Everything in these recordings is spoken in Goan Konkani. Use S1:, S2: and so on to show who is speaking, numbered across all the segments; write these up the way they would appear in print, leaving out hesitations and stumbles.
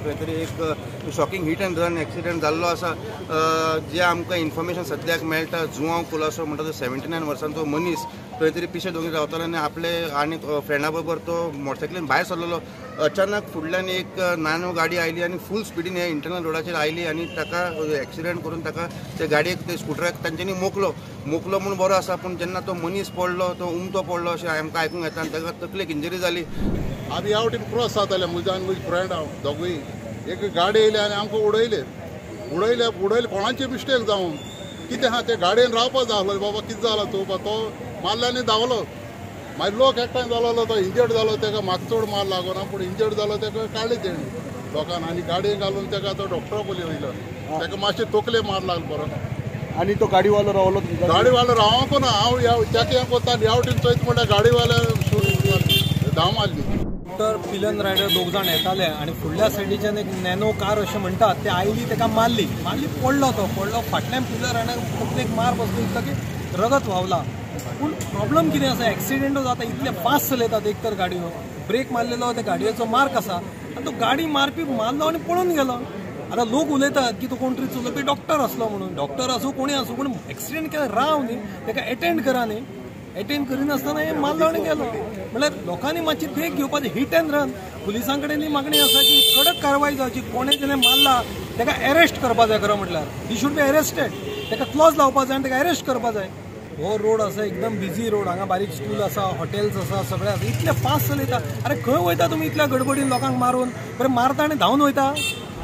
S1: खंय तरी एक shocking hit and run accident जाल्लो आसा. जे आमकां इन्फॉर्मेशन सद्याक मेळटा, जुआंव कुलासो म्हणटा तो 79 वर्सांचो मनीस खंय तरी पिशे दोंगरी रावतालो आनी आपले आनी फ्रेंडा बरोबर तो मोटरसायकलीन भायर सरलेलो. अचानक फुडल्यान एक नानो गाडी आयली आनी फूल स्पिडीन हे इंटरनल रोडाचेर आयली आनी ताका एक्सिडंट करून ताका ते गाडयेक ते स्कुटराक तांच्यांनी मोखलो. मोखलो म्हूण बरो आसा, पूण जेन्ना तो मनीस पडलो तो उमतो पडलो अशें आमकां आयकूंक येता आनी ताका तकलेक इंजरी जाली.
S2: आमी ह्या वटेन क्रॉस जाताले, म्हज्या आनी म्हजी फ्रेंड हांव दोगूय. एक गाडी येयली आनी आमकां उडयले उडयले उडयले कोणाचे मिस्टेक जावन कितें आहा ते गाडयेन रावपा जाय आसलो. बाबा कितें जालां चोवपा, तो मारलो आनी धांवलो. मागीर लोक एकठांय जालो, तो इंजर्ड जालो, ताका म्हाका चड मार लागना पूण इंजर्ड जालो ताका काडले तेणी लोकान आनी गाडयेन घालून ताका तो डॉक्टरा पयलीं वयलो. ताका मातशें तकले मार लागलो बरो.
S3: आनी तो गाडीवालो रावलो,
S2: गाडीवालो रावंक ना. हांव ह्या चॅकिंग करता ह्या वटेन चोयत म्हणल्यार गाडीवाल्या धांव मारली.
S4: डॉक्टर पिलन रायडर दोग जाण येताले आनी फुडल्या सायडीच्यान एक नॅनो कार अशें म्हणटात ते आयली, ताका मारली मारली, पडलो तो पडलो. फाटल्यान पिलन रायडर तकलेक मार बसलो इतलो की रगत व्हांवला. पूण प्रॉब्लम कितें आसा, एक्सिडेंट जाता इतले फास्ट चलयतात. एक तर गाडयो ब्रेक मारलेलो त्या गाडयेचो मार्क आसा आनी तो गाडी मारपी मारलो आनी पळून गेलो. आतां लोक उलयतात की तो कोण तरी चलोवपी डॉक्टर आसलो म्हणून. डॉक्टर आसूं कोणी आसूं, पूण एक्सिडेंट केला राव न्ही, ताका एटेंड करा न्ही. एटेंड करिनासतना हे मारलो आनी गेलो. म्हणल्यार लोकांनी मातशी देख घेवपाची. हिट अँड रन पुलिसां कडेन मागणी आसा की कडक कारवाय जावची. कोणें जेणे मारला ताका एरेस्ट करपा जाय. खरो म्हटल्यार he should be arrested. ताका क्लॉज लावपा जाय आनी ताका एरेस्ट करपा जाय. हो रोड आसा एकदम बिजी रोड, हांगा बारीक स्कूल आसा, हॉटेल्स आसा, सगळें आसा. इतले फास्ट चलयता, अरे खंय वयता तुमी इतल्या गडबडीन लोकांक मारून? बरें मारता आनी धांवन वयता.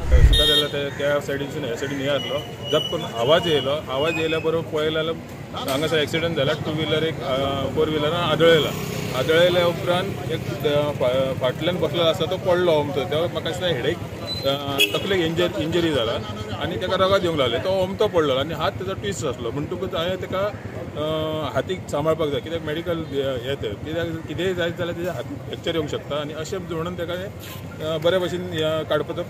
S5: सुद्दां जाल्यार त्या सायडीनसून ह्या सायडीन हे आसलो, जप करून आवाज येयलो. आवाज येयल्या बरोबर पळयलो जाल्यार हांगासर एक्सिडंट जाला. टू व्हिलर एक फोर व्हिलरान आदळयला. आदळयल्या उपरांत एक फाटल्यान बसलो आसा तो पडलो अमतो. तेव्हा म्हाका दिसता हेडेक तकलेक इंजरी जाला आनी ताका रगत येवंक लागलें. तो अमतो पडलो आनी हात ताजो ट्विस्ट आसलो म्हणटकूच हांवें ताका हातीक सांबाळपाक जाय, कित्याक मेडिकल हें तें कित्याक कितेंय जायत जाल्यार तेज्या हातीक फ्रॅक्चर येवंक शकता. आनी अशें म्हणून ताका बरे भशेन काडपाचो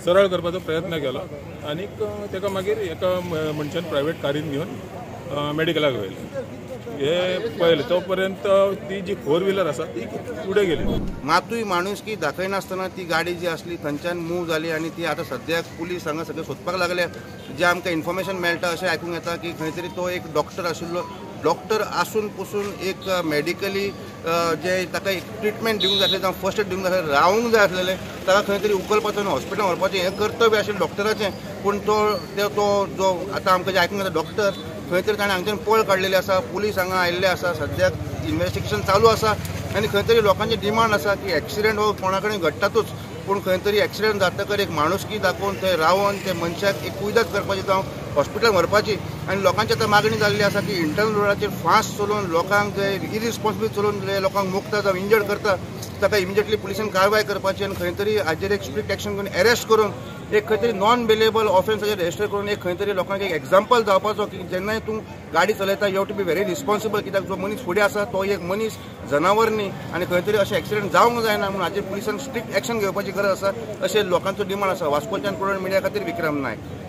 S5: सरळ करपाचो प्रयत्न केलो आनीक ताका मागीर एका मनशान प्रायवेट कारीन घेवन मेडिकलाक व्हेलें. हे पळयलें तो पर्यंत ती जी फोर व्हिलर आसा ती फुडें गेली.
S1: मातूय माणुसकी दाखयनासतना ती गाडी जी आसली थंयच्यान मूव जाली आनी ती आतां सद्याक पुलीस हांगा सगळें सोदपाक लागल्या. जे आमकां इन्फॉर्मेशन मेळटा अशें आयकूंक येता की खंय तरी तो एक डॉक्टर आशिल्लो. डॉक्टर आसून पसून एक मेडिकली जे ताका एक ट्रिटमेंट दिवंक जाय आसलें, जावं फर्स्ट एड दिवंक जाय आसलें, रावूंक जाय आसलेलें, ताका खंय तरी उखलपाचो आनी हॉस्पिटलान व्हरपाचें हें कर्तव्य आशिल्लें डॉक्टराचें. पूण तो जो आतां आमकां जें आयकूंक येता डॉक्टर खंय तरी ताणें हांगच्यान पळ काडलेली आसा. पुलीस हांगा आयिल्ले आसा, सद्याक इन्वेस्टिगेशन चालू आसा आनी खंय तरी लोकांची डिमांड आसा की एक्सिडंट हो कोणा कडेन घडटातूच, पूण खंय तरी एक्सिडंट जातकर एक माणुसकी दाखोवन थंय रावन ते मनशाक एक कुयदाद करपाची जावं हॉस्पिटलान व्हरपाची. आनी लोकांची आतां मागणी जाल्ली आसा की इंटरनल रोडाचेर फास्ट चलोवन लोकांक जे इरिस्पॉन्सिबल चलोवन जे लोकांक मोखता जावं इंजर्ड करता ताका इमिजिएटली पुलिसान कारवाय करपाची आनी खंय तरी हाजेर एक स्ट्रिक्ट एक्शन करून एरेस्ट करून एक खंय तरी नॉन बेलेबल ऑफेन्स हाजेर रजिस्टर करून एक खंय तरी लोकांक एक एग्जाम्पल जावपाचो की जेन्नाय तूं गाडी चलयता you have to be very responsible. कित्याक जो मनीस फुडें आसा तो एक मनीस, जनावर न्ही आनी खंय तरी अशें एक्सिडंट जावंक जायना म्हणून हाजेर पुलिसान स्ट्रिक्ट एक्शन घेवपाची गरज आसा अशें लोकांचो डिमांड आसा. वास्कोच्यान प्रोडंट मिडिया खातीर विक्रम नायक.